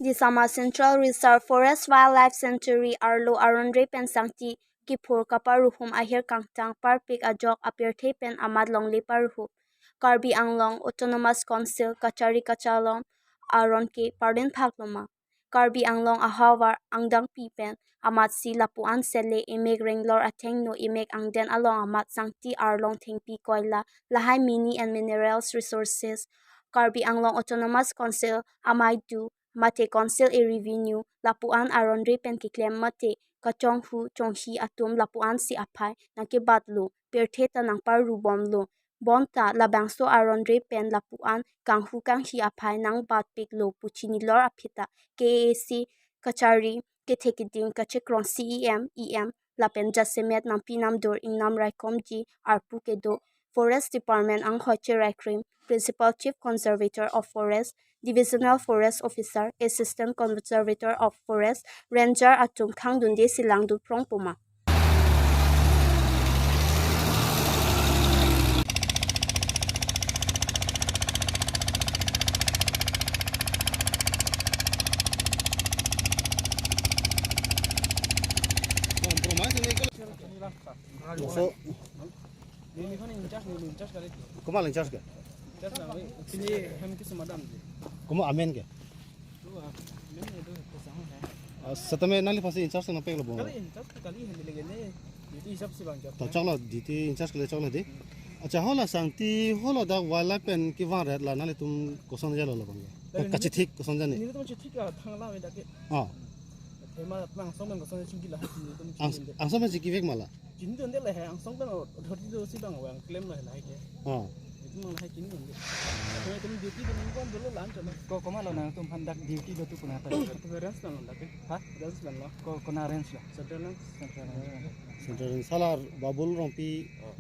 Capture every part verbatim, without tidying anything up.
Disama Central Reserve Forest Wildlife Sanctuary arlo aron-re pen sangti kiphur kaparuhum ahir kangtang parpik ajok apirthe pen amat longle paruhup. Karbi Anglong Autonomous Council kachari kachalom aron ke pardin phak loma. Karbi Anglong ahavar angdengpi pen amatsi lapu-an sele emek renglor athengno emek angden along amat sangti arlong thengpi koila lahai mini and minerals resources. Karbi Anglong Autonomous Council amaitu mate council a-revenue lapu-an aron-re pen keklem mate kachonghu chonghi atum lapu-ansi aphai nangkebatlo, pirthe ta nangparubomlo. Bonta labangso aron-re pen lapu-an kanghu kanghi aphai nangbatpiklo pu chinilor aphi ta K A A C kachari kethe keding kachekrong C E M, E M lapen jasemet nangpi namdur ingnam raikomji arpu kedo Forest Department anghoi cheraikrim, Principal Chief Conservator of Forest, Divisional Forest Officer, Assistant Conservator of Forest, Ranger atum khangdunde si langdun prong poma. Compromise ini kalau So, Neli kan in charge, neli in charge kali. Komat in charge ke? In charge na, ini hem ke semadam je. Komat amen ke? Tu, ah, ini itu kesang hai. Ah, setame nangli pasi in charge nangpeklo bung. Kali in charge kali hem lagi ne. Duty hisap si bang charge. To choklo, duty in charge kali choklo di. Acha, hala sangti hala dak wildlife pen kevang ret la nanglitum koson jalo la bang. Kachethik koson jani. Nelitum chethik ka thangla me dak ke. Ah. Thema langsung men koson chingki la hai nelitum. Ang, chingki. Angsong men chingkivek ma la. Chini dunde lahai angsong pen authority dosi bang vang klem lahai ke. Oh. Itum mang lahai chini dunde. Kami itum duty dun kon dolo lan chalo. Ko komatlo nangtum aphan dak duty do tu kona ta? Itum range nang dak ke. Ha? Range nang lo. Ko kona range lo? Central range. Central range. Central range. Hala Babul Rongpi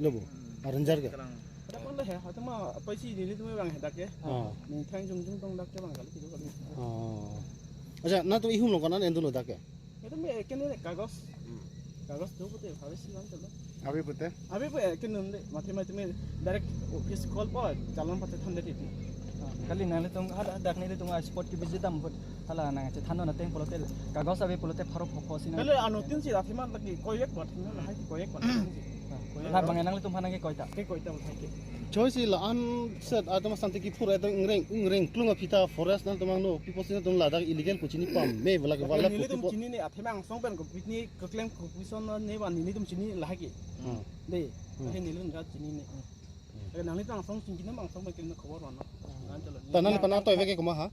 lo bo. Ranger ke? Ada pun lahai, atau mah apa sih nelitum bang dak ke. Oh. Ningthang jongjong tong dak ke bang kali gitu kali. Oh. Acha, nangtum ihum along kona endunlo dak ke? Itum me kene kagos. Kagos tu pute habis si lang chalo. Abi pute? Abi pute kene dunde, mati mati me direct office call po, chalon pate thande titi. Kali nanglitum hala dak nelitum spot ke visit dam put. Hala nangchethan non ateng pulote kagos abi pulote pharo phokho si nang. Kali ano tin si rathi man lagi koyek bat, lahai koyek bat. La bang nanglitum aphan nangkekoi ta? Kekoi ta lahai ke. Choi si la-an set atum sangti kiphur atum ingreng ingreng klung aphi ta forest nangtum angno pipo si nangtum ladak illegal ko chini pame wala ke wala ko nelitum pipo. Chinine athema angsong pen ko pitni keklem ko pison ne wan nelitum chini lahai ke. Hmm. De. Hmm. Lahai nelitum ga chinine. Hmm. Nanglitum angsong chingki nam angsong pen kena khobor wana. Kan chalo. Ta nangli aphan nangtoive ke komat ha?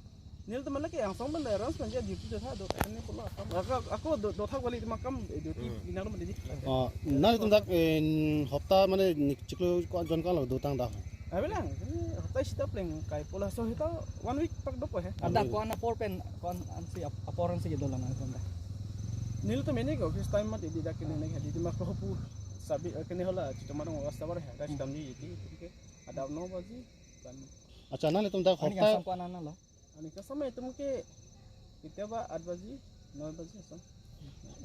Nelitum mana ke angsong pen range pen duty dotha do kan ne pulo akam. Ako, ako do, dotha kali itum akam duty bina lo mati. Oh, nanglitum dak, eh, hopta mane nik chiklo ko jon kalo dotang dak. Abelang, hopta sita pleng kai pulo so hita one week tak dopo he. Ada ko-an apor pen ko-an ansi ap-, apor ansi kedo lang nangtum dak. Nelitum ini ko office time mati di dak kene ne di mak ko pu sabi, eh, kene hala chitoma dong was tabar he. Dak sitam di iti ke. Ada no baji kan. Acha, nanglitum dak hopta. Ani kasam ko anan lo? Ani kasam itum ke ketiaba aat baji, noi baji asam.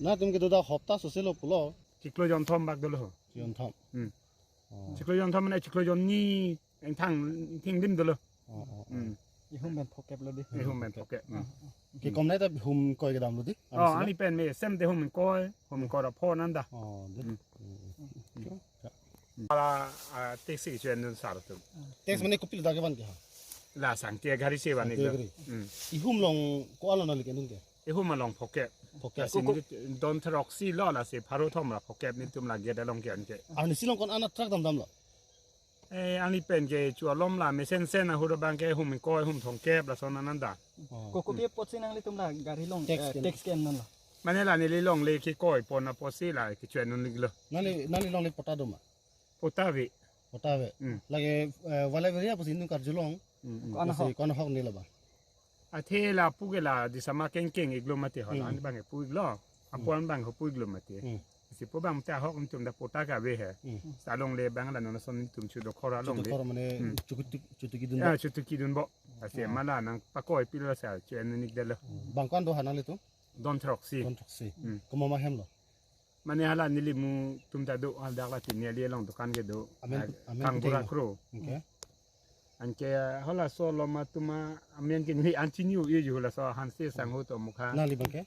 Nangtum ke do dak hopta sose lo pulo. Chiklo jonthom bak dolo. Jonthom. Hmm. Oh. Chiklo jonthom mane chiklo jonni engthang thingdim dolo. Oh, oh, oh. Hmm. Ihum pen phokep lo di. Ihum pen phokep. Hmm. Ke kom nai ta hum koi kedam lo di? Oh, ani pen me sem te hum koi, hum koi ra pho nanda. Oh, di. Hmm. Hmm. Hala, ah, taxi ke chuen dun sar tum. Tax mane kopilo dak kevan ke ha? La sangti gari si van. Sangti gari. Hmm. Ihum along ko-an lo nangli kendun ke? Ihum along phokep. Phokep. Lasi ko, ko ni don throk si lo lasi pharo thom ra phokep nelitum la gate along ke-an ke. Ani si along ko-an a-truck damdamlo? Eh, ani pen ke chualom la mesen sen ahut abang ke hum koi hum thomkep lason ananda. Oh. Ko kopi apotsi nanglitum la gari along, tax eh, ke tax ke-en non lo? Mane la neli longle kekoi pon apotsi la kechuen un-iklo. Nangli, nangli longle patta do ma? Patta ave. Patta ave. Hmm. Lake, eh, wildlife area pusi nangkarjulong. Hmm, hmm. Ko-an ahok? Pusi ko-an ahok neli la ba? Athe lapu ke la Disama kengkeng-iklo mate hala. Hmm. An bang pu-iklo. Hmm. Apo an bang pu-iklo mate. Hmm. Si pu bang ta ahok nelitum dak patta ke ave he. Hmm. Sa longle bang la non ason nelitum chudo khora longle. Chudo khora mane, hmm, chukutuk, chutukidun bo. Ya, chutukidun bo. Lasi, ah, ma la nangpakoi pilo sa chuen un-ikdetlo. Hmm. Bang ko-an do ha nanglitum? Don throk si. Don throk si. Hmm. Komat ma hem lo? Mane hala neli mu tum ta do, hal dak la tini ali along dukan ke do. Amen, ah, amen Kangbura kuteng lo. Kro. Okay. Anke halaso alom atum amen ke neli an chini-o-e, halaso Hanse Sangho atum amokha. Nangli abang ke?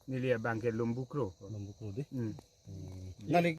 Neli abang ke Lumbukro. Lumbukro dei. Hmm. Hmm. Nangli